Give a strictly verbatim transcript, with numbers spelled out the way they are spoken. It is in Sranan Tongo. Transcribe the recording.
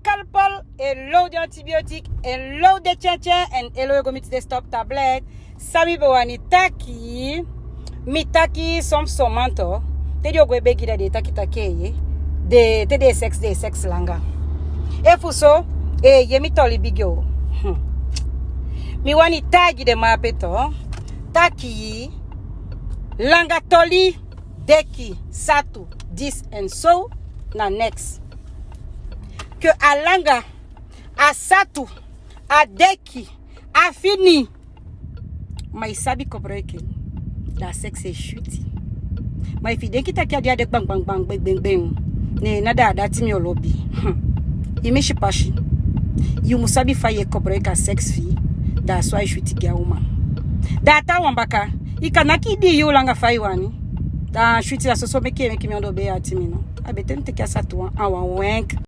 Kalpol, e low de antibiotik, e low de tchenchen, en e low e go miti de stop tablet. San mi be wani taki, mi taki son son man tu, te den o go e begi, dan den e taki taki, e, den, te den e seks, den e seks langa. Efu so, e, yere mi toli bigi o. Hmm. Mi wani taigi den man ape tu, taki, langa toli, deki, satu, dis en so, na neks. Ke a langa, a satu, a deki, a fini. Ma i sabi kobroiki en, dan a seks e switi. Ma efu i denki taki a de a de gbangbangban, gbengbengben, ne na dan a dati mi o lobi. Hmm. I misi pasi. Yu mu sabi fa yu e kobroiki a seks fi i, dan a so ai switi gi a uman. Dan a taawan baka, i kan naki i dii yuu langa fa i wani. Dan a switi, na soso meki e meki mi ondoo bee ati mi no. A betee mi teki a satu wan, a wan wenk.